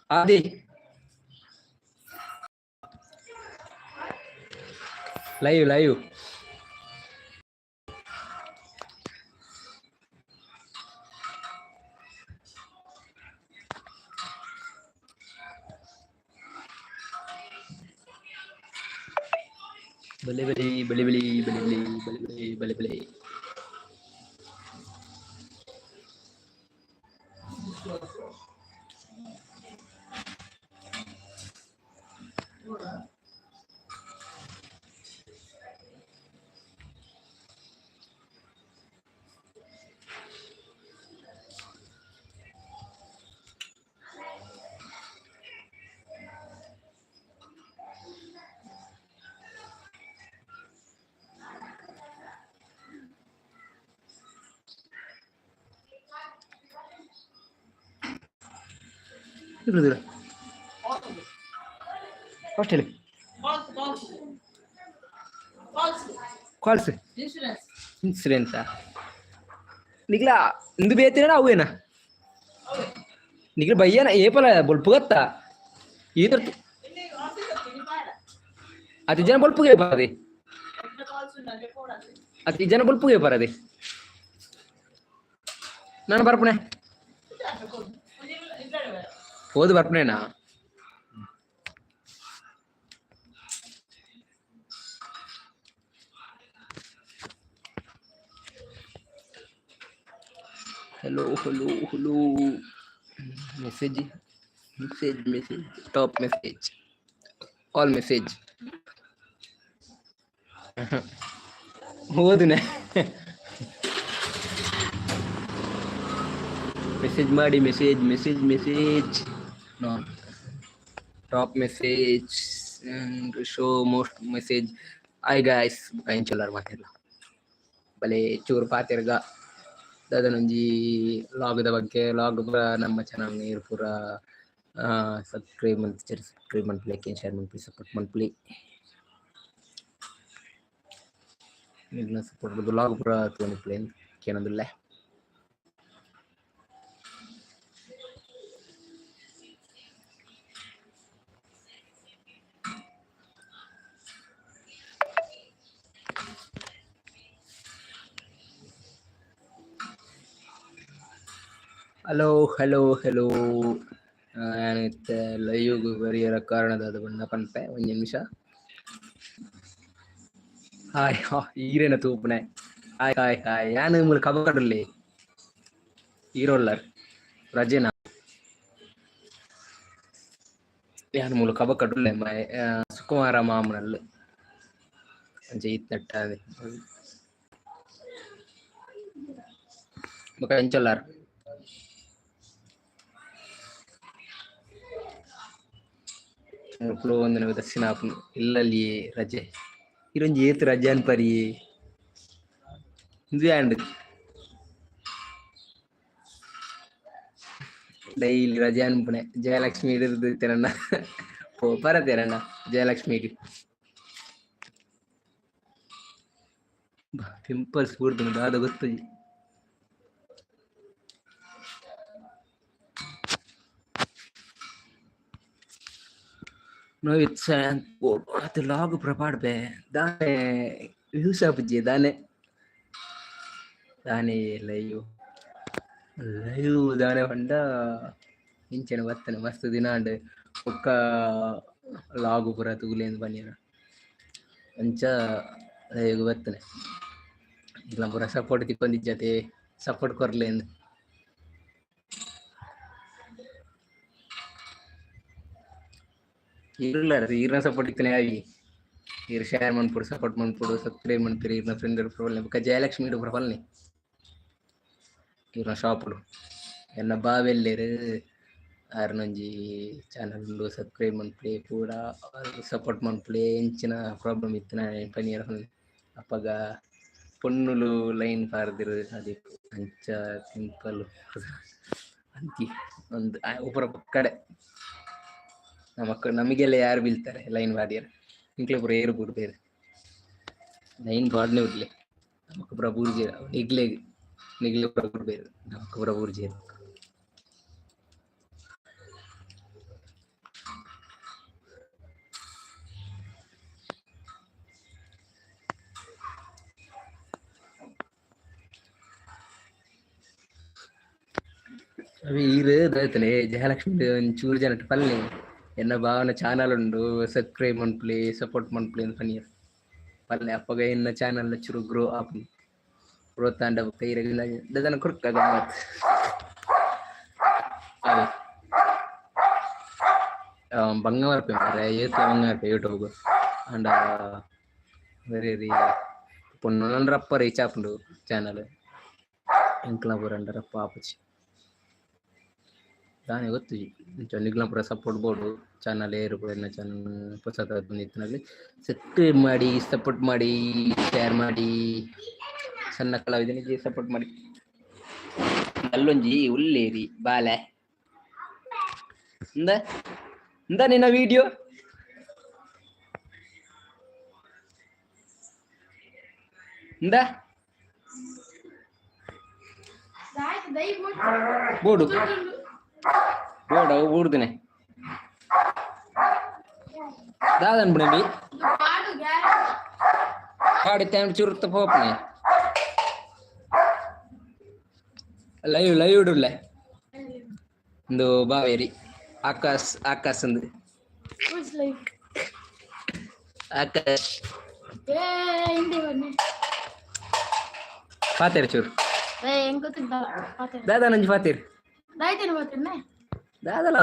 ಆದಿ live live ಬಲೆ ಬಲೆ ಬಲೆ ಬಲೆ ಬಲೆ ಬಲೆ ಬಲೆ ಬಲೆ ಬಲೆ ಬಲೆ. ಇರುದಿಲ್ಲ ಫಸ್ಟ್ ಹೇಳಿ. ಕಾಲ್ಸ್ ಇನ್ಸೂರೆನ್ಸಾ? ನಿಗ್ಲ ಇಂದು ಬೇತಿನ ಅವೇನಾ? ನಿಗ್ಲ ಬಯ್ಯನ ಏಪಲ ಬೊಲ್ಪುಗತ್ತ ಈ ತರ ಅತಿ ಜನ ಬೊಲ್ಪುಗೆ ಬರದೆ, ಅತಿ ಜನ ಬೊಲ್ಪುಗೆ ಬರದೆ. ನಾನು ಬರ್ಪುಣೆ ಹೋದು ಬರ್ಪುಣೇನಾ? Hello hello hello, message message message, top message, all message. ಓದುನೆ message ಮಾಡಿ, message message message, top message, show most message. Hi guys, ಎಂಚೊಲ್ಲಾರ್ ಮಾತೆರ್ಲ? ಬಲೆ ಚೂರು ಪಾತೆರ್ಗ. ದಾದನೊಂಜಿ ಲಾಗ್ದ ಬಗ್ಗೆ, ಲಾಗ್ ಪೂರ ನಮ್ಮ ಚಾನಲ್ ನೀರು ಪೂರ ಸಬ್ಸ್ಕ್ರೈಬ್ ಮಲ್ತಿಜರ್ ಸಬ್ಸ್ಕ್ರೈಬ್ ಮನ್ಪುಲೆ, ಶೇರ್ ಮನ್ಪುಲೆ, ಸಪೋರ್ಟ್ ಮನ್ಪುಲೆ. ನಿಗ್ನ ಸಪೋರ್ಟ್ ಲಾಗ್ ಪೂರ ತೂವೊಂದಿಪ್ಪುಲೆ ಕೇನೊಂದುಲ್ಲೆ. ಹಲೋ ಹಲೋ ಹಲೋ, ಯಾನ್ ಇತ್ತೆ ಲೈವ್ ಬರಿಯರ ಕಾರಣ ದಾದ ಪಂಡ ಪನ್ಪೆ, ಒಂಜಿ ನಿಮಿಷ. ಹಾಯ್, ಈರೆನ ತೂಪುನೆ. Hi hi hi. ಯಾನ್ ಮೂಲು ಕಬಕಡುಲ್ಲೆ, ಈರೋಲ್ಲರ್ ರಜೆನಾ? ಯಾನ್ ಮೂಲು ಕಬಕಡುಲ್ಲೆ ಸುಕುಮಾರ ಮಾಮನಲ್ಲು ಅಂಚ ಇತ್ನಟ್ಟ. ಬೊಕ ಎಂಚೊಲ್ಲಾರ್? ಮುಕ್ಲು ಒಂದನ ದಕ್ಷಿಣ ಆಪುಂಡು ಇಲ್ಲಲ್ಲಿ ರಜೆ. ಇರೊಂಜಿ ಏತ್ ರಜೆ ಅನ್ಪರಿಯೇ ಇಂದು ಆಂಡ್ ಡೈಲಿ ರಜೆ ಅನ್ಪುನೆ. ಜಯಲಕ್ಷ್ಮಿ ಇಡಿರ್ದು ತೆರಣ್ಣ ಪೋಪರ ತೆರಣ್ಣ ಜಯಲಕ್ಷ್ಮಿಗ್ ಪಿಂಪಲ್ಸ್ ಬೂರ್ದುಂಡು ದಾದ ಗೊತ್ತುಜಿ. ನೋವಿತ್ ಅದು ಲಾಗ್ ಪೂರ ದಾನೆ ವ್ಯೂಸ್ ಆಪುಜಿ ದಾನೆ ದಾನೆ ಲೈವ್ ಲೈವ್ ದಾನೆ ಪಂಡ ಇಂಚನೆ ಬತ್ತನೆ ಮಸ್ತ್ ದಿನ ಆಂಡ್. ಬೊಕ್ಕ ಲಾಗ್ ಪೂರ ತೂಲೆಂದ್ ಪನ್ಯೆರ್, ಅಂಚ ಲೈವ್ ಬತ್ತನೆ. ಇಗ್ಲ ಪೂರ ಸಪೋರ್ಟ್ ತಿಕ್ಕೊಂದಿಜ್ಜತೆ, ಸಪೋರ್ಟ್ ಕೊರ್ಲೆಂದ್. ಇರ್ಲಾರ ಈರ್ನ ಸಪೋರ್ಟ್ ಇತ್ತನೆ ಆವಿ. ಈರ್ ಶೇರ್ ಮನ್ಪೊಡು, ಸಪೋರ್ಟ್ ಮನ್ಪೊಡು, ಸಬ್ಸ್ಕ್ರೈಬ್ ಮನ್ಪುರಿ. ಈರ್ನ ಫ್ರೆಂಡ್ ಪ್ರೊಫೈಲ್ ಬೊಕ್ಕ ಜಯಲಕ್ಷ್ಮಿ ಪ್ರೊಫೈಲ್ ಇರ್ನ ಶಾಪುಡು ಎನ್ನ ಬಾವೆಲ್ಲೆರ್ ಆರ್ನೊಂಜಿ ಚಾನಲ್ ಉಂಡು, ಸಬ್ಸ್ಕ್ರೈಬ್ ಮನ್ಪುಲೆ ಪೂರ ಸಪೋರ್ಟ್ ಮನ್ಪುಲೆ. ಎಂಚಿನ ಪ್ರಾಬ್ಲಮ್ ಇತ್ತಿನ ಪನಿಯರ ಅಪಗ ಪೊಣ್ಣುಲು ಲೈನ್ ಪಾರ್ದೆರ್, ಅದೇ ಅಂಚ ಸಿಂಪಲ್ ಅಂತಿ ಒಂದು ಉಪರ ಪಕ್ಕಡೆ ನಮಕ್ ನಮಗೆಲ್ಲ ಯಾರು ಬೀಳ್ತಾರೆ ಲೈನ್ ಪಾಡ್ಯೆರ್? ನಿಕ್ಲೆ ಪೂರ ಏರು ಬುಡ್ಪೆರ್ ಲೈನ್ ಪಾಡ್ನೆ ಬುಡ್ಲೆ. ನಮಕ್ ಪೂರ ಬೂರ್ಜೆರ್ ನಿಗ್ಲೆಗ್, ನಿಗ್ಲೆ ಪೂರ ಬುಡ್ಪೆರ್, ನಮಕ್ ಪೂರ ಬೂರ್ಜೆರ್. ಅವಿ ಈರು ದಯತನೆ ಜಯಲಕ್ಷ್ಮಿ ಒಂಚೂರು ಜನ ಪಲ್ಲೆ ಎನ್ನ ಭಾವನ ಚಾನಲ್ ಉಂಡು ಸಬ್ಸ್ಕ್ರೈಬ್ ಮನ್ಪುಲೆ ಸಪೋರ್ಟ್ ಮನ್ಪುಲೆ ಅಂತ ಪನಿಯರ್ ಪಲ್ಲೆ. ಅಪ್ಪಗ ಎನ್ನ ಚಾನಲ್ ಚುರು ಗ್ರೋ ಆಪುಂಡು, ಗ್ರೋತ್ ಆಂಡ ಬೊಕ್ಕ ಈರೆಗ್ ದದನ ಕೊರ್ಕ ಗಮ್ಮತ್. ಅವೆ ಬಂಗ ಬರ್ಪೆ ಮಾರ್ರೆ, ಏತ್ಲ ಬಂಗ ಬರ್ಪೆ ಯೂಟ್ಯೂಬ್ ಆಂಡ ವೆರಿ ಪೊಣ್ಣು ರಪ್ಪ ರೀಚ್ ಆಪುಂಡು ಚಾನಲ್. ಎಂಕ್ಲ ಪೂರ ಅಂಡ ರಪ್ಪ ಆಪುಜಿ ದಾನೆ ಗೊತ್ತುಜಿ. ಅಂಚ ನಿಗ್ಲ ಪೂರ ಸಪೋರ್ಟ್ ಬೋಡು. ಚಾನಲ್ ಏರು ಪೂರ ಎನ್ನ ಚಾನಲ್ ಪೊಸತಾದ್ ಬಂದಿತ್ತಿನಾಗ್ಲಿ ಸಬ್ಸ್ಕ್ರೈಬ್ ಮಾಡಿ, ಸಪೋರ್ಟ್ ಮಾಡಿ, ಶೇರ್ ಮಾಡಿ. ಸಣ್ಣ ಕಲಾವಿದನಿಗೆ ಸಪೋರ್ಟ್ ಮಾಡಿ. ಅಲ್ಲೊಂಜಿ ಉಲ್ಲೇರಿ ಬಾಲೆ ಇಂದ ಇಂದ ನಿನ್ನ ವಿಡಿಯೋ ಇಂದ ಬೋಡು ಬೋಡು ಅವು ಬೂಡ್ದಿನಿ ದಾದನ್ ಬಿಡಲಿ ಪಾಡಿ ಟೈಮ್ ಚುರುತ್ತ ಪೋಪನೆ ಲೈವ್ ಲೈವ್ ಇಡುಲ್ಲ. ಇಂದು ಬಾವೇರಿ ಆಕಾಶ್ ಆಕಾಶ್ ಅಂದು ಆಕಾಶ್ ಪಾತೇರು ಚೂರು ದಾದಾ ನಂಜಿ ಪಾತೇರು ದಾದಲ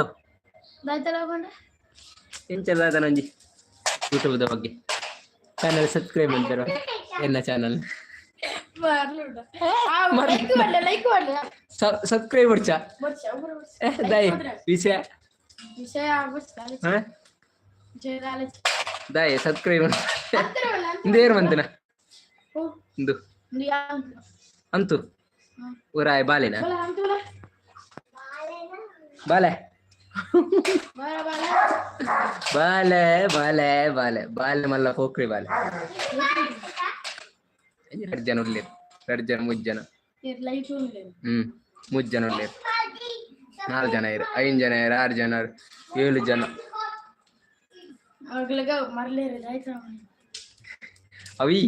ಎಂಚ ದಾದಾ ನಂಜಿ ಯೂಟ್ಯೂಬ್ದ ಬಗ್ಗೆ ಚಾನಲ್ ಸಬ್ಸ್ಕ್ರೈಬ್ ಅಂತಾರ ಎನ್ನ ಚಾನಲ್ ಸಬ್ಸ್ಕ್ರೈಬ್ ಬರ್ಚ ದಾಯಿ ವಿಷಯ ದಾಯಿ ಸಬ್ಸ್ಕ್ರೈಬ್ ಇಂದೇರು ಮಂತನ ಇಂದು ಅಂತು ಊರಾಯ ಬಾಲೆನಾ ಬಾಲೆ ಬಾಲೆ ಬಾಲೆ ಬಾಲೆ ಬಾಲೆ ಮಲ್ಲ ಪೋಕ್ರಿ ಬಾಲೆ. ಎರಡು ಜನ ಉಳ್ಳೇರು, ಎರಡು ಜನ, ಮೂರು ಜನ, ಮೂರು ಜನ ಉಳ್ಳೇರು, ನಾಲ್ಕು ಜನ ಇರು, ಐದು ಜನ ಇರು, ಆರು ಜನ, ಏಳು ಜನ. ಅವಿ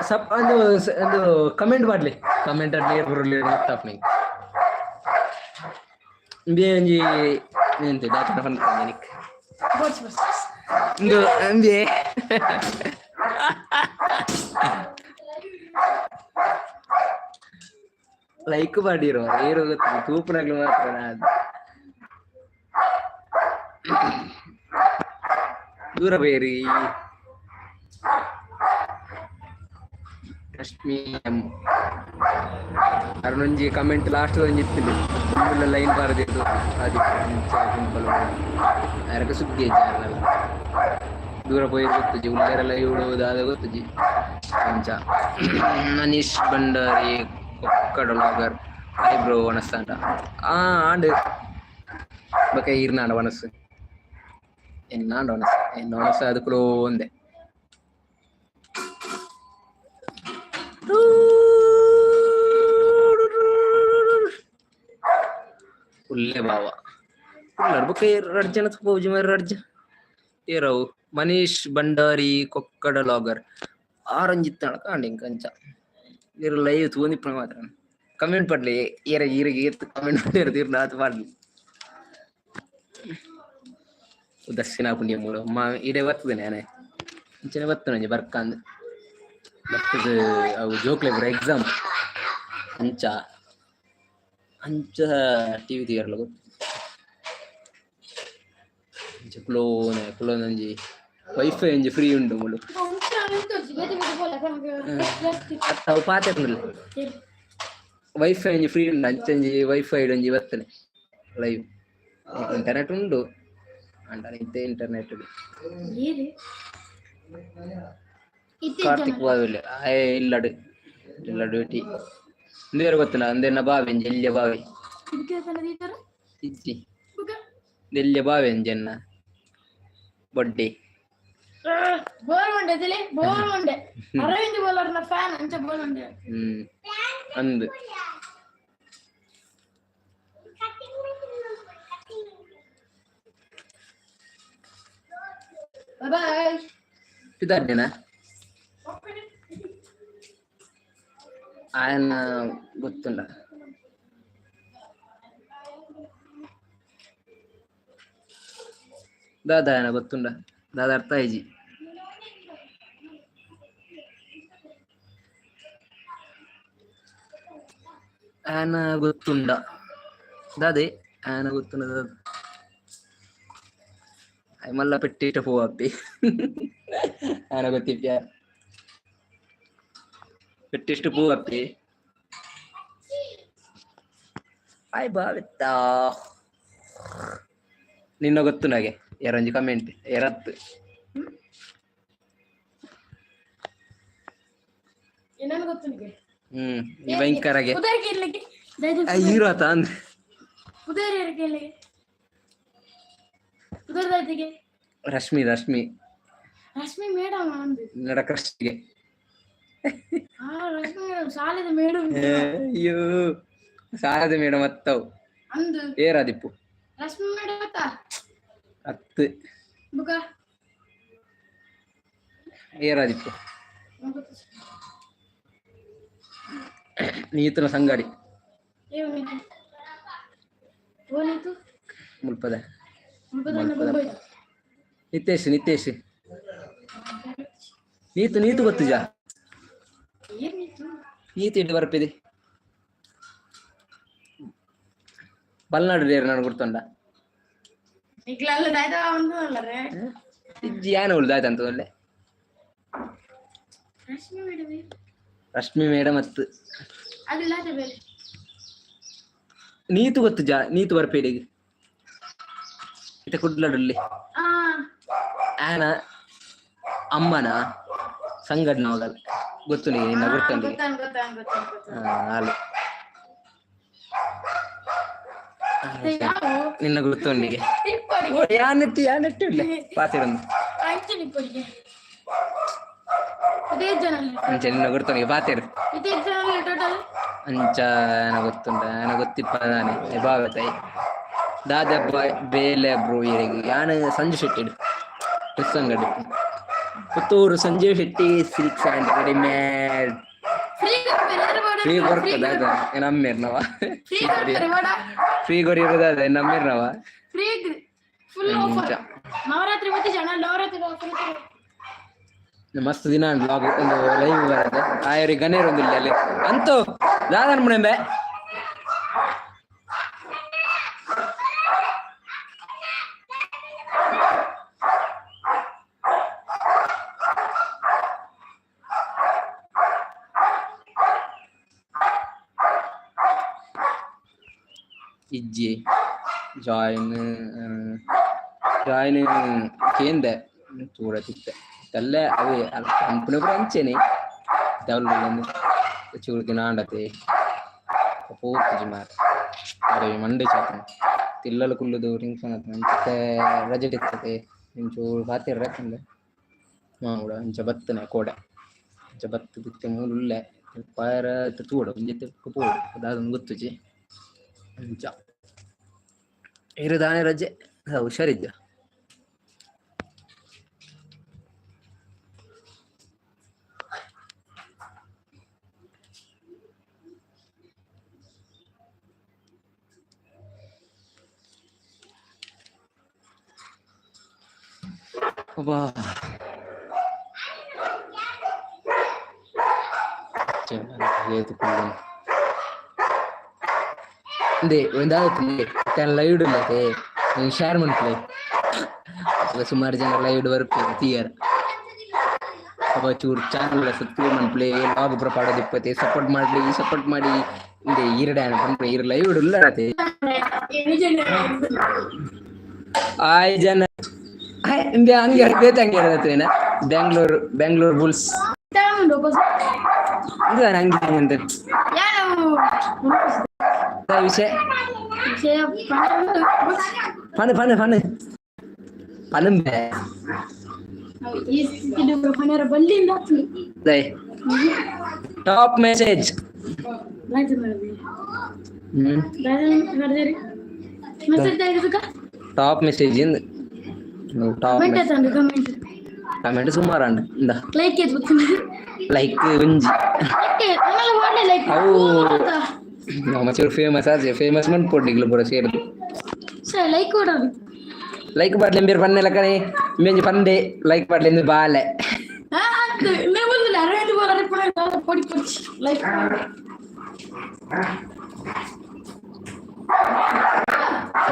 ಸಪ್ ಒಂದು ಒಂದು ಕಮೆಂಟ್ ಮಾಡ್ಲಿ, ಕಮೆಂಟ್ ನೀರು ಬರಲಿ ಮತ್ತಾಪ್ನಿ ಇಂಬೆ ಒಂಜಿ ಎಂತ ದಾತನ ಪನ್ಪುಂಡು ನಿಕ್ ಇಂದು ಅಂಬೆ ಲೈಕ್ ಮಾಡಿರೋ ಏರು ಗೊತ್ತು ತೂಪುನಗ್ಲು ಮಾತ್ರ. ದೂರ ಬೇರಿ ರಶ್ಮಿ ಎಂ ಅರುಣೊಂಜಿ ಕಮೆಂಟ್ ಲಾಸ್ಟ್ ಒಂಜಿ ಇತ್ತಿಲ್ಲ ಲೈನ್ ಬಾರದಿತ್ತು ಅದಕ್ಕೆ ಅಂಚ ಗುಂಪಲು ಅರಕ ಸುಗ್ಗಿ ಅರ್ನಲ್ಲ ದೂರ ಪೋಯಿ ಗೊತ್ತುಜಿ ಉಲ್ಲೇರೆಲ್ಲ ಇವಳು ದಾದ ಗೊತ್ತುಜಿ ಅಂಚ. Manish Bhandari Kokkada vlogger hi bro ವನಸ್ತಾಂಡ ಆ ಆಂಡ್ ಬೊಕ ಈರ್ನಾಂಡ ವನಸ್ಸು ಎನ್ನಾಂಡ ವನಸ್ಸು ಎನ್ನ ವನಸ್ಸು ಅದಕ್ಕುಲೋ ಒಂದೆ. ಉಲ್ಲೆ ಬಾವ ಉಲ್ಲರ್ ಬೊಕ ರಡ್ಡ್ ಜನ ಪೋಜಿ ಮಾರ್ರೆ ರಡ್ಡ್ ಜನ ಏರವು. ಮನೀಶ್ ಭಂಡಾರಿ ಕೊಕ್ಕಡ ಲಾಗರ್ ಆರಂಜಿತ್ತಾಳ ಕಾಂಡ್ ಎಂಕ್ ಅಂಚ ಇರ್ ಲೈವ್ ತೂವೊಂದಿಪ್ಪುನ ಮಾತ್ರ ಕಮೆಂಟ್ ಪಡ್ಲಿ ಏರ ಈರೆಗ್ ಏತ್ ಕಮೆಂಟ್ ಪಾಡ್ಯೆರ್ ತೀರ್ಂಡ ಆತ್ ಪಾಡ್ಲಿ. ಉದಾಸೀನ ಆಪುಂಡು ಮೂಲು ಮಾ ಇಡೆ ಬರ್ತದೆ ನೇನೆ ಇಂಚನೆ ಬರ್ತದೆ ಒಂಜಿ ಬರ್ಕಂದ್ ಬರ್ತದೆ. ಅವು ಜೋಕ್ಲೆ ಪೂರ ಎಕ್ಸಾಮ್ ಅಂಚ ಅಂಚ ಟಿವಿ ತೂಯೆರ್ಲ ಗೊತ್ತು. ಅಂಚ ಕುಲೋನೆ ಕುಲೋನೊಂಜಿ ವೈಫೈ ಒಂಜಿ ಫ್ರೀ ಉಂಡು ಮೂಲು. ಅತ್ತ ಅವು ಪಾತೆರ್ಂಡಲ್ಲ ವೈಫೈ ಒಂಜಿ ಫ್ರೀ ಉಂಡು ಅಂಚ ಒಂಜಿ ವೈಫೈ ಒಂಜಿ ಬರ್ತದೆ ಲೈವ್. ಇಂಟರ್ನೆಟ್ ಉಂಡು ಅಂಡ ಇತ್ತೆ ಇಂಟರ್ನೆಟ್. ಕಾರ್ತಿಕ್ ಬಾವಿಲ್ ಆಯೆ ಇಲ್ಲಡ್ ಇಲ್ಲ ಡ್ಯೂಟಿ ಇಂದೇರು ಗೊತ್ತಿಲ್ಲ ಅಂದೆನ್ನ ಬಾವಿ ಒಂಜಿ ಎಲ್ಯ ಬಾವಿ ಇಜ್ಜಿ ಎಲ್ಯ ಬಾವಿ ಒಂಜಿ ಎನ್ನ ಬೊಡ್ಡಿ ಬೋರ್ ಉಂಡೆ ತಿಳಿ ಬೋರ್ ಉಂಡೆ ಅರವಿಂದ್ ಬೋಲರ್ನ ಫ್ಯಾನ್ ಅಂಚ ಬೋರ್ ಉಂಡೆ. ಅಂದ್ ಬಾಯ್ ಬಾಯ್. ಪಿದಾಡ್ಡೆನಾ? ఆయన ಗೊತ್ತುಂಡ. ದಾದ ఆయన ಗೊತ್ತುಂಡ? ದಾದ ಅರ್ಥ ಆಯ್ಜಿ. ఆయన ಗೊತ್ತುಂಡ? ದಾದೆ ఆయన ಗೊತ್ತುಂಡ? ದಾದ ಮಲ್ಲ ಪೆಟ್ಟಿಟ ಪೋವಪ್ಪಿ. ఆయన ಗೊತ್ತಿಪ್ಪ పెట్టిಷ್ಟು ಪೂವಪ್ಪಿ. ಆಯ್ ಬಾವಿತ್ತ ನಿನ್ನ ಗೊತ್ತು ನಾಗೆ ಎರೊಂಜಿ ಕಮೆಂಟ್ ಎರತ್ತು. ಏನನ್ನು ಗೊತ್ತು ನಿಗೆ? ಈ ಭಯಂಕರಗೆ ಉದಯ ಕೇಳಲಿಕ್ಕೆ. ಹೀರೋ ಆತ ಅಂದ್. ಉದಯ ಕೇಳಲಿಕ್ಕೆ, ಉದಯ ದಾಯ್ತಿಗೆ. ರಶ್ಮಿ ರಶ್ಮಿ. ರಶ್ಮಿ ಮೇಡಮ್ ಅಂದು. ನಡ ಕ್ರಷ್ಗೆ. ಆ ರಶ್ಮಿ ಮೇಡಮ್ ಶಾಲೆದ ಮೇಡಮ್. ಅಯ್ಯೋ, ಸಾರದ ಮೇಡಮ್ ಅತ್ತವು. ಅಂದು. ಏರಾದಿಪ್ಪು. ರಶ್ಮಿ ಮೇಡಮ್ ಅತ್ತ. ಅತ್ತು. ಬುಕ ಏರಾದಿಪ್ಪು. ನೀತನ ಸಂಗಡಿ. ಏನಿತು ಓನಿತು? ಮುಲ್ಪದ. ಮುಲ್ಪದ ಬೊಂಬೈ. ನಿತೇಶ್ ನಿತೇಶ್ ನೀತು ನೀತು ಗೊತ್ತುಜಾ? ಏನಿತು? ನೀತು ಇಟ್ಟು ಬರ್ಪಿದೆ ಬಲ್ನಾಡು ರೇರ್ ನಾನು ಗುರ್ತುಂಡ. ನಿಕ್ಲಲ್ಲ ದಾಯ್ತ ಒಂದು ರೇ. ಇಜ್ಜಿ, ಯಾನ ಉಳ್ದಾಯ್ತಂತ ಒಳ್ಳೆ. ರಶ್ಮಿ ಮೇಡಮ್. ರಶ್ಮಿ ಮೇಡಮ್ ಅತ್ತು. ಅದಿಲ್ಲ ಬೇರೆ. ನೀತು ಗೊತ್ತುಜಾ? ನೀತು ಬರ್ಪೇಡಿಗೆ ಇತ್ತ ಕುಡ್ಲಡುಲ್ಲಿ. ಆ. ಆನ ಅಮ್ಮನ ಸಂಗಡ್ನ ಮಗಲ್ ಗೊತ್ತು ನಿಗೆ? ನಿನ್ನ ಗುರ್ತೊಂದಿಗೆ. ಗೊತ್ತಾನ್ ಗೊತ್ತಾನ್ ಗೊತ್ತಾನ್ ಗೊತ್ತಾನ್. ಹಾಲು. ಯಾವ? ನಿನ್ನ ಗುರ್ತೊಂದಿಗೆ. ಇಪ್ಪಡಿಗೆ. ಯಾನೆಟ್ಟು ಯಾನೆಟ್ಟು ಇಲ್ಲ ಪಾತಿರೊಂದು. ಅಂಚನೆ ಇಪ್ಪಡಿಗೆ ಇದೇ ಜನ. ಅಂಚ ನಿನ್ನ ಗುರ್ತೊಂದಿಗೆ ಪಾತಿರು. ಇದೇ ಜನ ಟೋಟಲ್. ಅಂಚ ಏನ ಗೊತ್ತುಂಟ? ಏನ ಗೊತ್ತಿಪ್ಪ ನಾನೆ ಬಾವೆ ತಾಯಿ ದಾದ ಬೇಲೆ ಬ್ರೋ ಇರೆಗ್ ಯಾನ್ ಸಂಜು ಶೆಟ್ಟಿ ಡ್ರೆಸ್ ಅಂಗಡಿ, Puttur Sanjeev Shetty silks and readymade. Free. Free ಕೊರ್ತದ ನಮ್ಮೇರ್ನವ. ಫ್ರೀ ಕೊಡ್ತಾರೆ ಬೇಡ. ಫ್ರೀ ಕೊರಿಯೋದ ನಮ್ಮೇರ್ನವ. Free, full offer. ನವರಾತ್ರಿ ಮತ್ತೆ ಜನ ನವರಾತ್ರಿ ಆಫರ್. ಮಸ್ತ್ ದಿನ ಬ್ಲಾಗ್ ಒಂದು ಲೈವ್ ಬರುತ್ತೆ ಆಯರಿ ಗಣೇರ್ ಒಂದು ಇಲ್ಲ ಅಲ್ಲಿ ಅಂತೂ ದಾದನ್ ಮುನೆಂಬೆ. ಇಜ್ಜಿ, ಜಾಯಿನ್ ಜಾಯಿನ್ ಕೇಂದೆ ತೂರ ತಿತ್ತೆ ತಲ್ಲೆ ಅವೇ ಕಂಪನಿ ಪೂರ ಅಂಚೆನೆ ದೌಲು ಚೂರು ದಿನ ಆಂಡತೆ ಪೋತುಜಿ ಮಾರ. ಅರೆ ಮಂಡೆ ಚಾತನ ತಿಲ್ಲಲು ಕುಲ್ಲುದು ಟೆನ್ಷನ್ ಆತನ. ಅಂಚತೆ ರಜೆ ಇರ್ತದೆ, ಒಂಚೂರು ಪಾತೆರ ರಕ್ಕಂದೆ ಮಾವುಡ. ಅಂಚ ಬತ್ತನೆ ಕೋಡೆ ಅಂಚ ಬತ್ತು ಬಿತ್ತೆ ಮೂಲು ಉಲ್ಲೆ ಪಾಯರ ತೂಡು ಒಂಜಿ ಪೋಡು ದಾದೊಂದು ಗೊತ್ತುಜಿ. ಅಂಚ ಇರು ದಾನೆ ರಜೆ ಹುಷಾರಿದ್ದ. ಅಬ್ಬಾ, ಏತು ಇಂದೇ ಒಂದಾಗುತ್ತೆ ಲೈವ್ ಇಲ್ಲತೆ ನೀನು ಶೇರ್ ಮನ್ಪುಲೆ. ಸುಮಾರು ಜನ ಲೈವ್ ಬರ್ಪೇರು ತೀಯರ್. ಅಪ್ಪ ಚೂರು ಚಾನಲ್ ಸಬ್ಸ್ಕ್ರೈಬ್ ಮನ್ಪುಲೆ. ಲಾಗ್ ಪೂರ ಪಾಡೋದಿಪ್ಪತೆ. ಸಪೋರ್ಟ್ ಮಾಡ್ಲಿ, ಸಪೋರ್ಟ್ ಮಾಡಿ. ಇಂದೇ ಈರಡೆ ಪನ್ಪುಲೆ ಈರ್ ಲೈವ್ ಉಳ್ಳಾತೆ. ಆಯ್ ಜನ ಆಯ್ ಇಂದೆ ಹಂಗೆ ಬೇತೆ ಹಂಗೆ ಇರತ್ತೇನ. ಬ್ಯಾಂಗ್ಳೂರ್ ಬ್ಯಾಂಗ್ಳೂರ್ ಬುಲ್ಸ್ ಇದು ಹಂಗೆ ಅಂತ ವಿಷಯ. ಪಣ ಪಣ ಪಣ ಪಣಂಬೆ. Top message. Top message top. Comment ಸುಮಾರು ಅಂಡ್ ಇಂದ. ಲೈಕ್ ಏತ್ ಬತ್ತುಂಡು? ಲೈಕ್ ಒಂಜಿ. ನನ್ನಲ ವಾಡ್ಲೆ ಲೈಕ್. ಅವು ನಮ್ಮ ಚೂರು ಫೇಮಸ್ ಆಜೆ, ಫೇಮಸ್ ಮನ್ಪೊಡು ನಿಗ್ಲು ಪೂರ ಸೇರ್ದು. ಸರ್, ಲೈಕ್ ಕೊಡೋದು. ಲೈಕ್ ಪಾಡ್ಲೆ ಎಂಬೇರ್ ಪನ್ನೆ ಲಕ್ಕನೆ, ಇಂಬೆಂಜಿ ಪಂಡೆ ಲೈಕ್ ಪಾಡ್ಲೆ ಇಂದು ಬಾಲೆ. ಹಾ, ಲೇಬಲ್ ಅರವಿಂದ್ ಬೋಲರ್ ಪೊಡಿ ಪೊಡಿ ಲೈಕ್.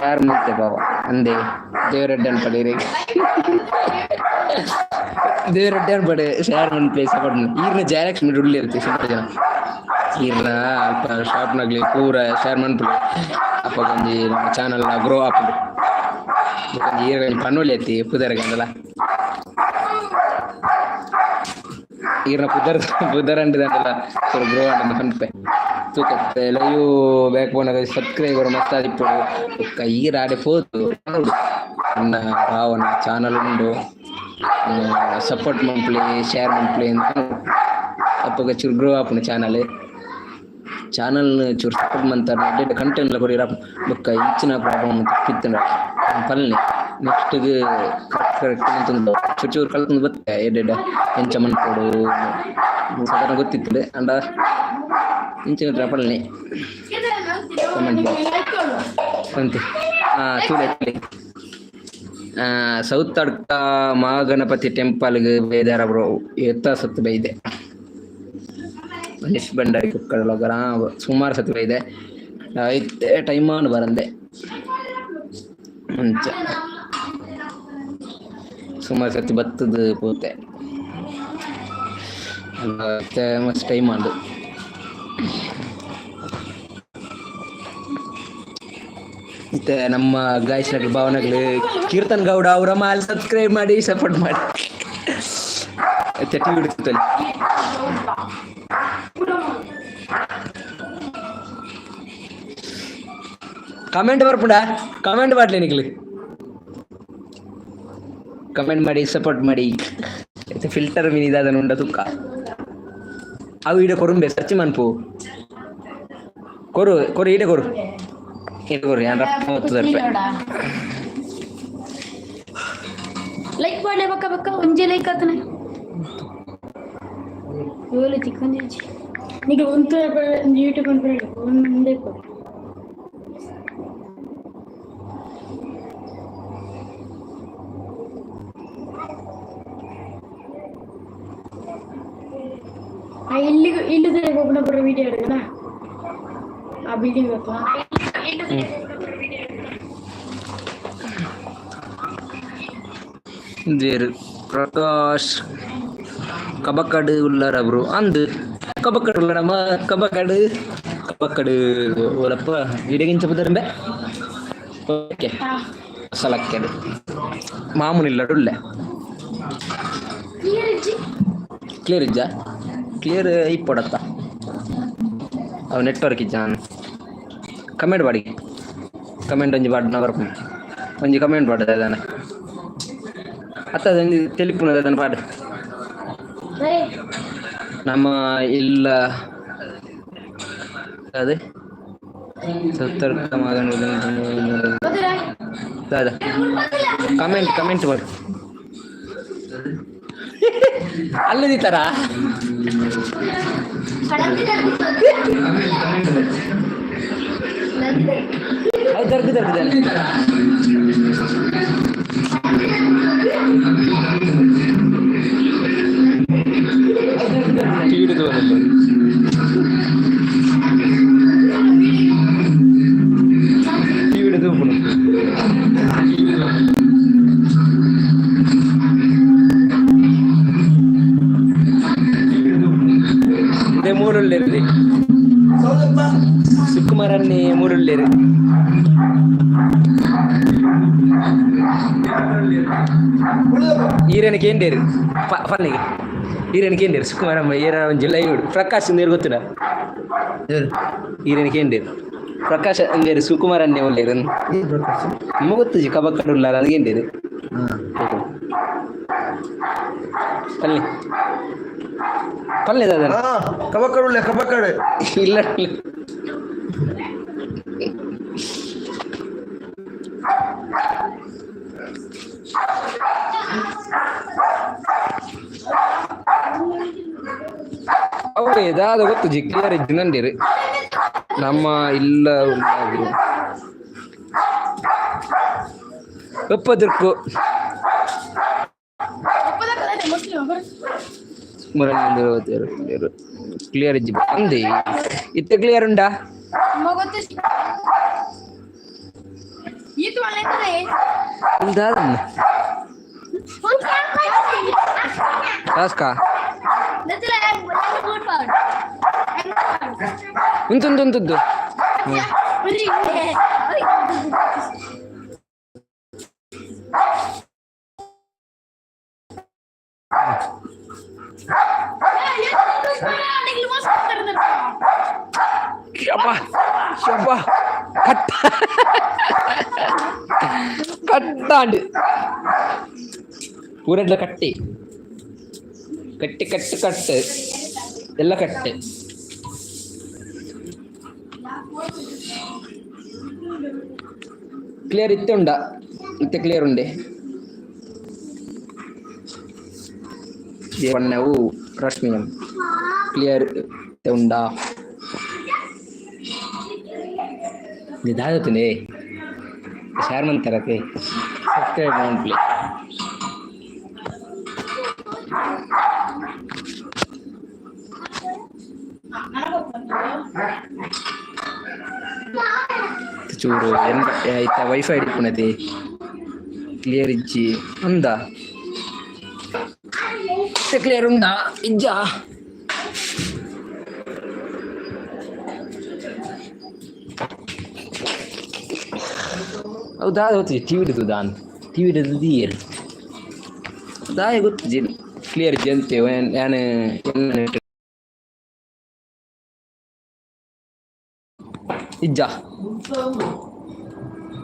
ಯಾರು ಮುಲ್ತೆ ಬಾವ ಅಂದೆ ದೇವರೆಡ್ಡೆ ಅನ್ಪಡಿ, ದೇವರೆಡ್ಡೆ ಅನ್ಪಡೆ. Share ಮನ್ಪಲೆ, support. ಈರ್ನ ಜಯಲಕ್ಷ್ಮಿ ಉಳ್ಳಿ ಇರುತ್ತೆ ಸುಮಾರು ಜನ. ಈರ್ನ ಅಲ್ಪ ಶಾಪ್ನಾಗ್ಲಿ ಪೂರ ಶೇರ್ ಮನ್ಪುಲೆ. ಅಪ್ಪ ಒಂಜಿ ನಮ್ಮ ಚಾನಲ್ ಗ್ರೋ ಆಪುಂಡು. ಬೊಕೊಂಜಿ ಈರ್ ಒಂಜಿ ಪನ್ನೊಲಿ ಐತಿ ಪುದರ್ಗಂದಲ. ಈರ್ನ ಪುದರ್ ಪುದರ್ ಅಂಟದಂಡಲ ಚೂರು ಗ್ರೋ ಆಂಡ್ ಪನ್ಪೆ. ತೂಕತ್ತೆ ಲೈವ್ ಬ್ಯಾಕ್ ಪೋನಾಗ ಸಬ್ಸ್ಕ್ರೈಬರ್ ಮಸ್ತ್ ಆದಿಪ್ಪೊಡು. ಬೊಕ್ಕ ಈರ್ ಆಡೆ ಪೋದು ಪನೊಡು, ನನ್ನ ಭಾವನ ಚಾನಲ್ ಉಂಡು, ಸಪೋರ್ಟ್ ಮನ್ಪುಲೆ, ಶೇರ್ ಮನ್ಪುಲೆ ಅಂತ. ಅಪ್ಪಗ ಚೂರು ಗ್ರೋ ಆಪುಂಡು ಚಾನಲ್. ಚಾನಲ್ ಚೂರು ಸಪೋರ್ಟ್ ಮಂತಾರ ಎಡ್ಡೆ ಕಂಟೆಂಟ್ ಕೊರಿಯರ. ಬೊಕ್ಕ ಇಂಚಿನ ಪ್ರಾಬ್ಲಮ್ ಇತ್ತುಂಡ ಪಲ್ಲೆ, ನೆಕ್ಸ್ಟ್ ಕರೆಕ್ಟ್ ಕರೆಕ್ಟ್ ಮಂತೊಂದು ಚೂರು ಚೂರು ಕಲ್ತೊಂದು ಬತ್ತೆ. ಎಡ್ಡೆ ಎಂಚ ಮನ್ಪೊಡು ಸಾಧಾರಣ ಗೊತ್ತಿತ್ತು ಅಂಡ ಇಂಚಿನ ಪಲ್ಲೆ. ಕಮೆಂಟ್ ಅಂತೆ. ಹಾಂ, ತೂಲೆ ತೂಲೆ. ಸೌತ್ ಅಡ್ಕ ಮಹಾಗಣಪತಿ ಟೆಂಪಲ್ಗೆ ಬೈದಾರ ಬ್ರೋ. ಎತ್ತ ಸತ್ತು ಬೈದೆ ಮನೀಶ್ ಭಂಡಾರಿ ಕುಕ್ಕಡಲೊಗರ ಸುಮಾರು ಸತ್ತು ಬೈದೆ. ಐತೆ ಟೈಮ್ ಆನ್ ಬರಂದೆ ಅಂಚ ಸುಮಾರು ಸತಿ ಬತ್ತದ ಪೋತೆ. ಮತ್ತೆ ಮಸ್ತ್ ಟೈಮ್ ಆಂಡ್. ಮತ್ತೆ ನಮ್ಮ ಗಾಯ್ಸ್ನಗ್ಲು ಭಾವನಗ್ಲು ಕೀರ್ತನ್ ಗೌಡ ಅವರ ಮಾಲ್ ಸಬ್ಸ್ಕ್ರೈಬ್ ಮಾಡಿ, ಸಪೋರ್ಟ್ ಮಾಡಿ. ಮತ್ತೆ ಟಿವಿ ಹಿಡಿತಲ್ಲಿ ಕಮೆಂಟ್ ಬರ್ಪುಂಡ? ಕಮೆಂಟ್ ಮಾಡ್ಲಿ ನಿಕ್ಲು. ಕಮೆಂಟ್ ಮಾಡಿ, ಸಪೋರ್ಟ್ ಮಾಡಿ. ಫಿಲ್ಟರ್ ಮೀನ್ ಇದಾದ ಉಂಡ ತುಕ್ಕ. ಅವು ಈಡೆ ಕೊರುಂಬೆ, ಸರ್ಚ್ ಮನ್ಪು. ಕೊರು ಕೊರು, ಈಡೆ ಕೊರು, ಈಡೆ ಕೊರು. ಯಾನ್ ರಪ್ಪ ರೂಪಾಯಿ. ಲೈಕ್ ಮಾಡ್ಲೆ ಬಕ್ಕ ಬಕ್ಕ. ಒಂಜಿ ಲೈಕ್ ಆತನೆ ಏಳು ತಿಕ್ಕೊಂದಿಜ್ಜಿ. నీకు వంతు యూట్యూಬ್ ಅನ್ಕೊಂಡು ಒಂದೇ. ಆ ಇಲ್ಲಿಗೆ ಇಲ್ಲದೆ ಒಬ್ಬನೊಬ್ಬರ ವಿಡಿಯೋ ಹಿಡಿದನ ಆ ಬಿಲ್ಡಿಂಗ್ ಗೊತ್ತಾ? ದೇರು ಪ್ರಕಾಶ್ ಕಬಕಡು ಉಳ್ಳಾರ ಬ್ರೋ ಅಂದು. ಕಬಕಡು ಉಳ್ಳಾರಮ್ಮ. ಕಬಕಡು ಕಬಕಡು ಓಲಪ್ಪ ಇಡಗಿಂಚ ಪುದರಂಬೆ. ಓಕೆ, ಸಲಕ್ಕೆಡು ಮಾಮೂಲಿ ಇಲ್ಲಡುಳ್ಳೆ. ಕ್ಲಿಯರ್ ಇಜ್ಜಾ? ಕ್ಲಿಯರ್ ಇಪ್ಪೊಡತ್ತ. ಅವು ನೆಟ್ವರ್ಕ್ ಇಜ್ಜಾ? ಕಮೆಂಟ್ ಬಾಡಿ, ಕಮೆಂಟ್ ಒಂಜಿ ಬಾಡ್ನ ಬರ್ಪುಂಡು. ಒಂಜಿ ಕಮೆಂಟ್ ಪಾಡ್ದ ದಾನೆ ಅತ್ತ, ಒಂಜಿ ತೆಲಿಪುನ ದಾನೆ ಪಾಡ್. ನಮ್ಮ ಇಲ್ಲ ಅದೇ ಸತ್ತರ್ಕ ಮಗನ. ದಾದ ಕಮೆಂಟ್ ಕಮೆಂಟ್ ಮಾಡು. ಅಲ್ಲದಿತ್ತಾರ? ಅದು ದರ್ಗ ದರ್ಗದಾನೆ. ಟಿವಿ ತೋರಲ್ಲ. ಟಿವಿ ತೂಪುನು. ಇದೇ ಮೂರುಳ್ಳೇರು ಸುಕುಮಾರನ್ನೇ ಮೂರುಳ್ಳೇರು. ಈರನ ಕೇಂಡೇರು ಫನ್ನಿಗೆ ಈರನ ಕೇಂಡೇರು ಸುಕುಮಾರಮ್ಮ ಈರ ಒಂಜಿ ಲೈವ್ ಪ್ರಕಾಶ್ ನೀರು ಗೊತ್ತಿಲ್ಲ. ಈರನ ಕೇಂಡೇರು ಪ್ರಕಾಶ್ ಅಂದೇರು ಸುಕುಮಾರ್ ಅನ್ನೇ ಒಳ್ಳೇರು. ನಮ್ಮ ಗೊತ್ತುಜಿ. ಕಬಕ್ಕಡು ಉಲ್ಲಾರ ಅದು ಕೇಂಡೇರು. ಪಲ್ಲೆ ಪಲ್ಲೆ ದಾದನ. ಕಬಕ್ಕಡು ಉಳ್ಳೆ ಕಬಕ್ಕಡು. ಇಲ್ಲ. ಅವೇ ದಾದ ಗೊತ್ತುಜಿ, ಕ್ಲಿಯರ್ ಇಜ್ಜಿ ನಂದಿರಿ. ನಮ್ಮ ಇಲ್ಲ ಒಪ್ಪದಿರ್ಕು. ಕ್ಲಿಯರ್ ಇಜ್ಜಿ ಅಂದಿ. ಇತ್ತೆ ಕ್ಲಿಯರ್ ಉಂಡಾ? ದಾದ ಟಾಸ್ಕಾ? ಉಂಟು ಉಂಟು. ಶಬ್ಬಾ ಶಬ್ಬಾ, ಕಟ್ಟ ಕಟ್ಟಾಂಡ್ ಪೂರೆಡ್ಲ ಕಟ್ಟಿ ಕಟ್ಟಿ ಕಟ್ಟು ಕಟ್ಟು ಎಲ್ಲ ಕಟ್ಟೆ. ಕ್ಲಿಯರ್ ಇತ್ತೆ ಉಂಡಾ? ಇತ್ತೆ ಕ್ಲಿಯರ್ ಉಂಡೆ. ಪಣ್ಣವು ರಶ್ಮಿ ಕ್ಲಿಯರ್ ಇತ್ತೆ ಉಂಡಾ? ದಾದತುಂಡೆ ಶೇರ್ ಮಂತಾರತೆ. ಸಬ್ಸ್ಕ್ರೈಬ್ ಮಾಡ್ಲಿ. ಚೂರು ಇತ್ತ ವೈಫೈ ಇಪ್ಪುನತೆ ಕ್ಲಿಯರ್ ಇಜ್ಜಿ ಅಂದ. ಕ್ಲಿಯರ್ ಉಂಡಾ ಇಜ್ಜಾ? ಹೌದಾ? ಗೊತ್ತಿದೆ ಟಿವಿ ದಾನ್ ಟಿವಿ ದೀಯರ್ ದಾಯ ಗೊತ್ತಿಜಿ. ಕ್ಲಿಯರ್ ಇಜ್ಜಿ ಅಂತೆ. ಯಾನ್ ಇಜ್ಜಾ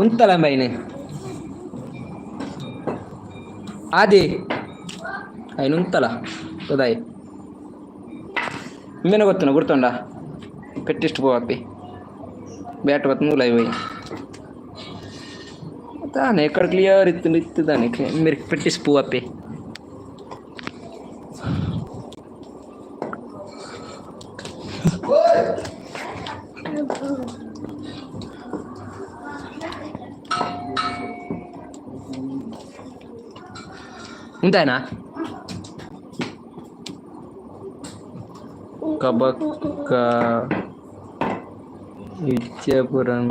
ಉಂತಲ ಬೈನ್ ಆದಿ ಐನು ಉಂತಲ ಗೊತ್ತಾಯ್. ಇಂಬೆನ ಗೊತ್ತುನ ಗುರ್ತುಂಡ ಪೆಟ್ಟಿಷ್ಟು ಪೋವಪ್ಪಿ ಬ್ಯಾಟ್ ಬತ್ ಮೂಲ ಹೋಯ್ ತಾನೆ ಎಕ್ಕಡ ಕ್ಲಿಯರ್ ಇತ್ತು ಇತ್ತು ತಾನೆ. ಮೇರೆ పెట్టిసి ಪೂವಪ್ಪಿ. ಉಂತಾಯ್ನಾ? ಕಬಕ್ಕ ವಿದ್ಯಾಪುರಂ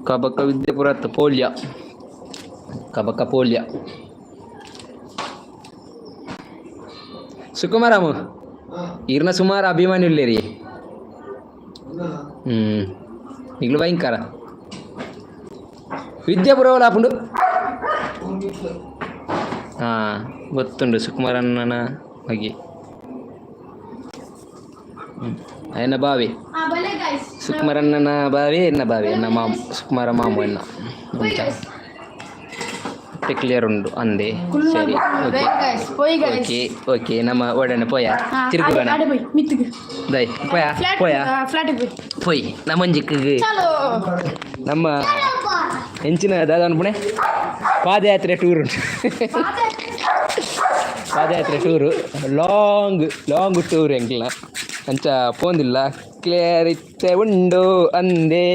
ಕಬಕ ವಿದ್ಯಾಪುರ ಅತ್ತ ಪೋಲ್ಯ ಕಬಕ ಪೋಲ್ಯ. ಸುಕುಮಾರಾಮು ಈರ್ನ ಸುಮಾರು ಅಭಿಮಾನಿ ಉಲ್ಲೇರಿ. ನಿಗ್ಲು ಭಯಂಕರ ವಿದ್ಯಾಪುರ ಆಪುಂಡು. ಹಾ ಗೊತ್ತುಂಡು ಸುಕುಮಾರಣ್ಣನ ಬಗ್ಗೆ. ಎನ್ನ ಬಾವಿ ಸುಕುಮಾರಣ್ಣನ ಬಾವಿ, ಎನ್ನ ಬಾವಿ, ಎನ್ನ ಮಾಮು ಸುಕುಮಾರ ಮಾಮು ಎನ್ನ. ಮತ್ತೆ ಕ್ಲಿಯರ್ ಉಂಡು ಅಂದೆ. ಸರಿ, ಓಕೆ ಓಕೆ ಓಕೆ. ನಮ್ಮ ಒಡನೆ ಪೋಯ ತಿರುಗುಗಣ ದೈ ಪೋಯ ಪೋಯ ಪೋಯ್ ನಮ್ಮಂಜಿಕ್ ನಮ್ಮ ಹೆಂಚಿನ ದಾದ ಅನ್ಪುಣೆ ಪಾದಯಾತ್ರೆ ಟೂರ್ ಉಂಟು. ಪಾದಯಾತ್ರೆ ಟೂರು, ಲಾಂಗ್ ಲಾಂಗ್ ಟೂರ್ ಎಂಕ್ಲ. ಅಂಚ ಪೋಂದಿಲ್ಲ. ಕ್ಲಿಯರ್ ಇತ್ತೆ ಉಂಡು ಅಂದೆ.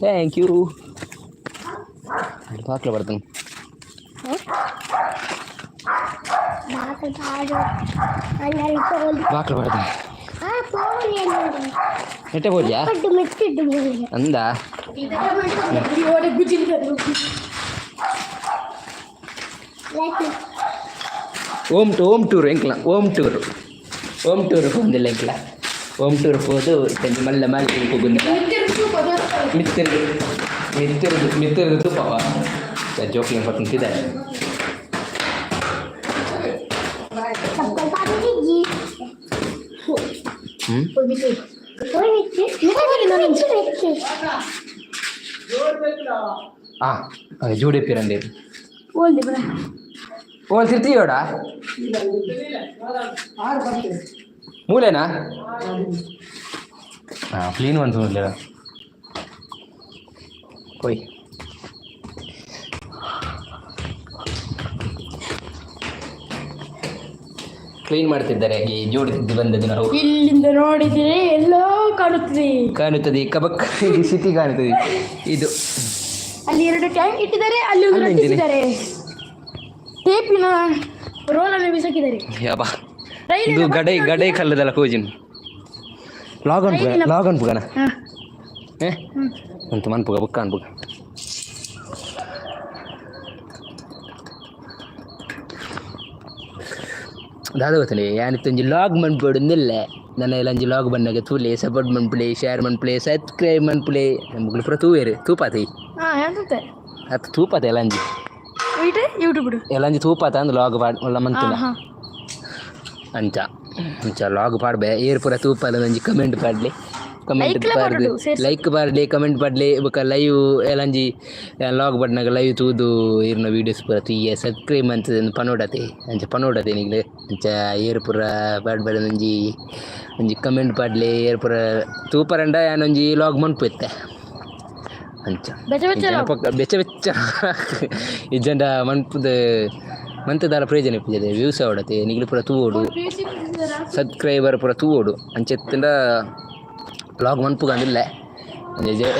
Thank you. ಬಾಕ್ಲ ಬರ್ತಾನೆ. ಬಾಕ್ಲ ಬರ್ತಾನೆ. ಎಟ್ಟೆ ಬೋಲಿಯಾ ಅಂದ. ಓಮ್ ಟು ಓಮ್ ಟೂರ್ ಎಂಕ್ಲ ಓಮ್ ಟೂರ್, ಓಮ್ ಟೂರ್ ಪೋಂದಿಲ್ಲ ಎಂಕ್ಲ. ಓಮ್ ಟೂರ್ ಪೋದು ಇತ್ತೆ ಮಲ್ಲ ಮಲ್ಲ ಪೋಗುಂದಿಲ್ಲ. ಮಿತ್ತಿರ್ದು ಮಿತ್ತಿರ್ದು ಮಿತ್ತಿರ್ದು ತೂಪವ ಜೋಕ್ಲಿಂಗ್ ಪತ್ತಂತಿದೆ. ಹ್ಞೂ ಹಾಂ ಜೋಡಿ ಪಿರಂಡಿ ಓಲ್ ತಿರ್ತೀಯೋಡ ಮೂಲೆನಾ? ಹಾಂ ಕ್ಲೀನ್ ಒಂದು ನೋಡ್ಲಿಲ್ಲ. ಕೊಯ್. ಕ್ಲೀನ್ ಮಾಡ್ತಿದ್ದಾರೆ. ಈ ಜೋಡಿಸಿದ್ದು ಬಂದದ್ದು ನಾವು. ಇಲ್ಲಿಂದ ನೋಡಿದರೆ ಎಲ್ಲೋ ಕಾಣುತ್ತದೆ. ಕಾಣುತ್ತದೆ, ಕಬಕ್ ಸಿಟಿ ಕಾಣುತ್ತದೆ ಇದು. ಅಲ್ಲಿ ಎರಡು ಟ್ಯಾಂಕ್ ಇಟ್ಟಿದ್ದಾರೆ, ಅಲ್ಲಿ ಒಂದು ಅಲ್ಲಿ ಇದ್ದೀನಿ. ರಟ್ಟಿಸಿದ್ದಾರೆ. ಟೇಪಿನ ರೋಲನ್ನು ಬಿಸಾಕಿದ್ದಾರೆ. ಯಬ್ಬಾ. ರೈಲಿನ ಇದು ಗಡೈ ಗಡೈ ಕಲ್ಲದಲ್ಲ ಕೋಜಿನ್ ಲಾಗ್ ಅನ್ಪುಗ, ಲಾಗ್ ಅನ್ಪುಗನ. ಹಾ. ಏ ಅಂತ ಮನ್ಪುಗ ಬುಕ್ಕ ಅನ್ಪುಗ. ದಾದ ಗೊತ್ತಲೇ ಯಾನಿತ್ತೊಂಜಿ ಲಾಗ್ ಮನ್ಪೊಡುಂದಿಲ್ಲ. ನನ್ನ ಇಲ್ಲಂಜಿ ಲಾಗ್ ಬನ್ನಾಗ ತೂಲೆ, ಸಪೋರ್ಟ್ ಮನ್ಪುಲೆ, ಶೇರ್ ಮನ್ಪುಲೆ, ಸಬ್ಸ್ಕ್ರೈಬ್ ಮನ್ಪುಲೆ. ಮುಗ್ಲು ಪೂರ ತೂವೇರು ತೂಪಾತಿ. ಹಾ, ಎಂತಂತೆ? ಅತ್ ತೂಪಾತೆ ಎಲ್ಲಂಜಿ. ವೀಟೆ ಯೂಟ್ಯೂಬ್. ಎಲ್ಲಂಜಿ ತೂಪಾತ ಅಂದ್ ಲಾಗ್ ಪಾಡ್ ಒಲ್ಲ ಮಂತಿಲ್ಲ. ಹಾ. ಅಂಚ ಅಂಚ ಲಾಗ್ ಪಾಡ್ಬೆ. ಏರ್ ಪೂರ ತೂಪಾಲ ಒಂಜಿ ಕಮೆಂಟ್ ಪಾಡ್ಲಿ, ಕಮೆಂಟ್. Like ಲ ಪಾಡ್ದು ಪಾಡೊಡು, ಸೇರ್ಸಿ. ಲೈಕ್ ಪಾಡ್ಲಿ, ಕಮೆಂಟ್ ಪಾಡ್ಲಿ. ಬೊಕ ಲೈವ್ ಎಲ್ಲಂಜಿ ಲಾಗ್ ಪಾಡ್ನಾಗ ಲೈವ್ ತೂದು ಇರ್ನ ವೀಡಿಯೋಸ್ ಪೂರ ತೂಯೆ ಸಬ್ಸ್ಕ್ರೈಬ್ ಮಂತುದು ಪನೋಡತೆ. ಅಂಚ ಪನೋಡತೆ ನಿಗ್ಲೆ. ಅಂಚ ಏರ್ ಪೂರ ಪಾಡ್ಬಾರ್ದು, ಒಂಜಿ ಒಂಜಿ ಕಮೆಂಟ್ ಪಾಡ್ಲಿ. ಏರ್ ಪೂರ ತೂಪರಂಡ ಯಾನ್ ಒಂಜಿ ಲಾಗ್ ಮನ್ಪು ಇತ್ತೆ ಅಂಚ. ಬೆಚ್ಚ ಬೆಚ್ಚ ಇಜ್ಜಂಡ ಲಾಗ್. ಪಕ್ಕ ಬೆಚ್ಚ ಬೆಚ್ಚ ಇಜ್ಜಂಡ ಮನ್ಪುದು ಮಂತದಾಲ ಪ್ರಯೋಜನ ಇಪ್ಪುಜೆ. ವ್ಯೂಸ್ ಆವಡತೆ, ನಿಗ್ಲು ಪೂರ ತೂವೊಡು, ಸಬ್ಸ್ಕ್ರೈಬರ್ ಪೂರ ತೂವೊಡು. ಅಂಚೆತ್ತಂಡ ಲಾಗ್ ಮನ್ಪುಗ ಅಂದಿಲ್ಲ.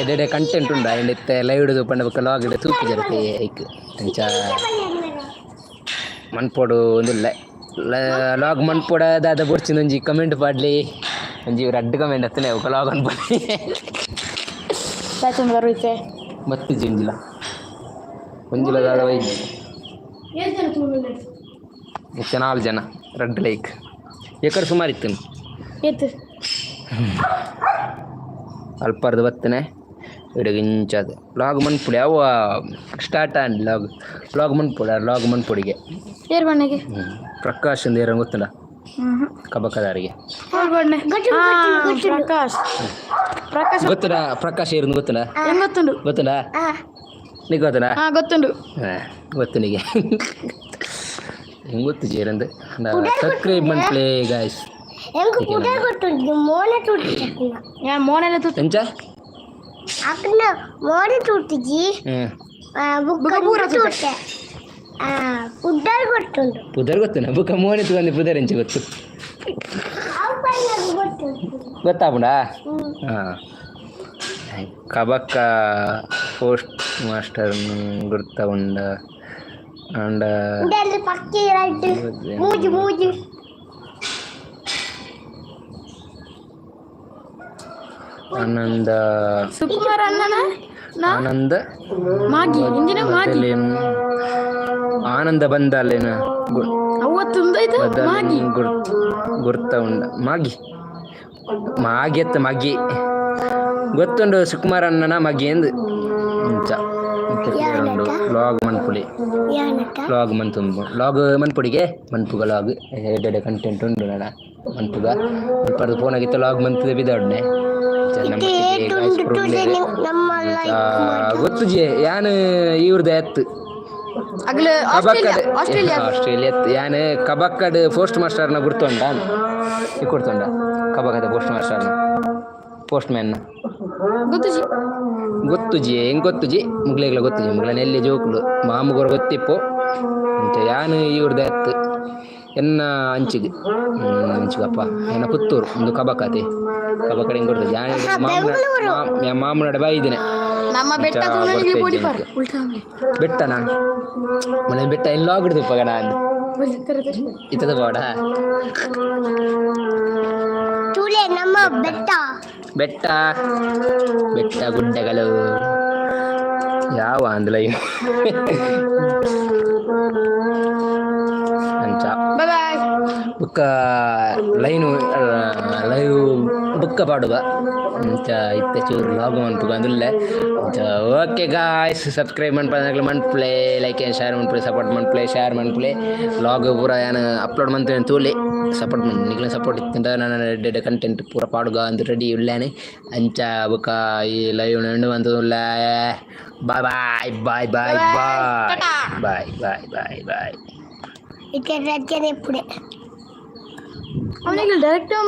ಎಡೆ ಎಡೆ ಕಂಟೆಂಟ್ ಉಂಡು. ಅಂಡ್ ಇತ್ತೆ ಲೈವ್ ತೂಪಂಡ ಬೊಕ್ಕ ಲಾಗ್ ಇಡ ತೂಪುಜರತೆ ಐಕ್. ಅಂಚ ಮನ್ಪೊಡು ಒಂದಿಲ್ಲ. ಲಾಗ್ ಮನ್ಪೊಡ ದಾದ ಬೊಡ್ಚಿನ ಒಂಜಿ ಕಮೆಂಟ್ ಪಾಡ್ಲಿ. ಒಂಜಿ ರಡ್ಡ್ ಕಮೆಂಟ್ ಅತ್ತನೆ ಬೊಕ ಲಾಗ್ ಅನ್ಪೊಲಿ. ದಾಚಂದ ಬರುತ್ತೆ. ಮತ್ತೆ ಜಿಂಜಿಲ ಒಂಜಿಲ ದಾದ ವೈ. ಎಷ್ಟು ಜನ ತೂವೊಂದುಲ್ಲೆರ್? ಇತ್ತೆ ನಾಲ್ ಜನ, ರಡ್ಡ್ ಲೈಕ್. ಎಕರ್ ಸುಮಾರು ಇತ್ತು. ಏತ್? ಅಲ್ಪರ್ದು ಬತ್ತನೆ ಇಡಗಿಂಚದ ಲಾಗ್ ಮನ್ಪುಡಿ. ಅವ ಸ್ಟಾರ್ಟ್ ಆಂಡ್ ಲಾಗ್ ಲಾಗ್ ಮನ್ಪುಡ, ಲಾಗ್ ಮನ್ಪುಡಿಗೆ. ಏರ್ ಬಣ್ಣಗೆ? ಪ್ರಕಾಶ್ ಅಂದ ಏರಂಗ್ ಗೊತ್ತುಂಡ ಕಬಕದಾರಿಗೆ? ಏರ್ ಬಣ್ಣ? ಹಾ, ಪ್ರಕಾಶ್, ಪ್ರಕಾಶ್. ಗೊತ್ತುಂಡ ಪ್ರಕಾಶ್ ಏರಂದು ಗೊತ್ತುಂಡ? ಹೆಂಗ್ ಗೊತ್ತುಂಡು? ಗೊತ್ತುಂಡ ನೀ? ಗೊತ್ತುಂಡ? ಹಾ, ಗೊತ್ತುಂಡು. ಹಾ, ಗೊತ್ತು ನಿಗೆ. ಹೆಂಗ್ ಗೊತ್ತು ಜೇರಂದು? Subscribe ಮನ್ಪ್ಲೇ guys. ಎಂಕ್ ಪುದರ್ ಗೊತ್ತುಂಟು, ಮೋನೆ ತೂಟಿಜಿ. ಯಾ ಮೋನೆಲ್ಲ ತೂತು? ಎಂಚ? ಅಕ್ಕನ ಮೋನೆ ತೂಟಿಜಿ. ಹ್ಮ್. ಬುಕ್ಕ ಬುಕ್ಕ ಪೂರ ತೂತೆ. ತೂಟೆ ಪುದರ್ ಗೊತ್ತುಂಟು. ಪುದರ್ ಗೊತ್ತುಂಡ. ಬುಕ್ಕ ಮೋನೆ ತೂಂದು ಪುದರ್ ಎಂಚ ಗೊತ್ತು? ಅವು ಪನ್ನಗ ಗೊತ್ತುಂಟು. ಗೊತ್ತಾಪುಂಡಾ? ಹ್ಮ್. ಹಾಂ, ಕಬಕ್ಕ ಪೋಸ್ಟ್ ಮಾಸ್ಟರ್ ಗುರ್ತ ಉಂಡ ಅಂಡ. ಉಂಡಲ್ಲಿ ಪಕ್ಕಿ ರೈಟ್ ಮೂಜಿ ಮೂಜಿ. ಆನಂದ. ಸುಕುಮಾರ್ ಅಣ್ಣನ ನಾ ಆನಂದ. ಮಾಗಿ ಇಂದಿನ ಮಾಗಿ. ಬದಲೇನು ಆನಂದ ಬಂದಾಲೇನ? ಅವ್ವ ತುಂದೈತು ಮಾಗಿ. ಬದಲೇನು ಗುರ್ತ ಉಂಡ. ಮಾಗಿ ಮಾಗಿ ಅತ್ತ ಮಗಿ ಗೊತ್ತುಂಡು. ಸುಕುಮಾರ್ ಅಣ್ಣನ ಮಗಿ ಎಂದು ಇಂಚ ಉಂಡು. ಲಾಗ್ ಮನ್ಪುಡಿ. ಯಾನಕ? ಲಾಗ್ ಮನ್ತುಂಬು, ಲಾಗ್ ಮನ್ಪುಡಿಗೆ ಮನ್ಪುಗ. ಲಾಗ್ ಎಡೆ ಕಂಟೆಂಟ್ ಉಂಡು ನಡ ಮನ್ಪುಗ. ಮನ್ಪರ್ದು ಫೋನ್ ಆಗಿತ್ತು ಲಾಗ್ ಮಂತದೆ ಬಿದೊಡ್ನೆ. ನಮ್ಮ ಲೈಕ್. ಗೊತ್ತು ಜಿ ಯಾನ್ ಇವ್ರದ್ದು ಎತ್ತು. ಅಗ್ಲ ಆಸ್ಟ್ರೇಲಿಯಾ. ಕಬಕ್ಕಡ್. ಆಸ್ಟ್ರೇಲಿಯಾ. ಆಸ್ಟ್ರೇಲಿಯಾ. ಯಾನ್ ಕಬಕ್ಕಡ್ ಪೋಸ್ಟ್ ಮಾಸ್ಟರ್ನ ಗುರ್ತುಂಡ. ಕೊಡ್ತುಂಡ ಕಬಕದ ಪೋಸ್ಟ್ ಮಾಸ್ಟರ್ನ, ಪೋಸ್ಟ್ ಮ್ಯಾನ್ನ? ಗೊತ್ತು ಜಿ. ಗೊತ್ತು ಜಿ, ಹೆಂಗ್ ಗೊತ್ತು ಜಿ? ಮುಗ್ಲೆಗ್ಲ ಗೊತ್ತು ಜಿ. ಮುಗ್ಲನ ಎಲ್ಲಿ ಜೋಕುಲು ಮಾಮುಗೋರ ಗೊತ್ತಿಪ್ಪು. ಅಂಚ ಯಾನ್ ಇವ್ರದ್ದು ಎತ್ತು ಎನ್ನ ಅಂಚಿಗೆ ಅಂಚಿಗಪ್ಪ ಎನ್ನ ಪುತ್ತೂರು ಒಂದು ಕಬಕತೆ ಕಬಕಡೆ ಹೆಂಗ್ ಕೊಡ್ತದೆ ಯಾನ್ ಮಾಮೂನ ಮಾಮೂನಡೆ ಬಾಯಿದ್ದೇನೆ. ನಮ್ಮ ಬೆಟ್ಟ ಅಂಚ ತೂನಲಿಗೆ ಬರ್ತಾ ಪೋಡಿ ಇದ್ದೆ. ಪಾರ್ ಉಲ್ಟಾ ಆಮ್ಲೆ. ಬೆಟ್ಟನಾ ಮನೆ ಬೆಟ್ಟ ಎಲ್ಲ ಆಗ್ಬಿಡ್ತು ಪಗಣ ಅಂದ್. ಬಲ್ಲಿ ತರ ತರ. ಇತ್ತದ ಬಾಡ. ತುಲೆ ನಮ್ಮ ಬೆಟ್ಟ. ಬೆಟ್ಟ ಬೆಟ್ಟ ಗುಡ್ಡಗಳು ಯಾವ ಅಂದ್ಲ ಇವು. ಅಂಚ. Bye bye. ಬುಕ್ಕ ಲೈನು ಲೈವ್ ಬುಕ್ಕ ಪಾಡುವ. ಅಂಚ ಇತ್ತೆ ಚೂರು ಲಾಗ್ ಮನ್ಪುಗ ಅಂದುಲ್ಲೆ. ಅಂಚ ಓಕೆ ಗಾಯ್ಸ್, ಸಬ್ಸ್ಕ್ರೈಬ್ ಮನ್ಪುನಕ್ಲೆ ಮನ್ಪುಲೆ, ಲೈಕ್ ಆ್ಯಂಡ್ ಶೇರ್ ಮನ್ಪುಲೆ, ಸಪೋರ್ಟ್ ಮನ್ಪುಲೆ, ಶೇರ್ ಮನ್ಪುಲೆ. ಲಾಗ್ ಪೂರ ಯಾನ್ ಅಪ್ಲೋಡ್ ಮಂತೇನೆ ತೂಲೆ. ಸಪೋರ್ಟ್ ಮನ್ ನಿಕ್ಲೆನ ಸಪೋರ್ಟ್ ಇತ್ತಂಡ ನಾನು ಎಡ್ಡೆ ಕಂಟೆಂಟ್ ಪೂರ ಪಾಡುಗ ಅಂದ್ ರೆಡಿ ಉಲ್ಲೇನೆ. ಅಂಚ ಬುಕ್ಕ ಈ ಲೈವ್ ಎಂಡ್ ಮಂತುಲ್ಲೆ. Bye bye bye bye bye bye bye bye bye. ಇತ್ತೆ ರಜೆ ಇಪ್ಪುಡೆ. ಅವನಿಗೆ ಡೈರೆಕ್ಟ್.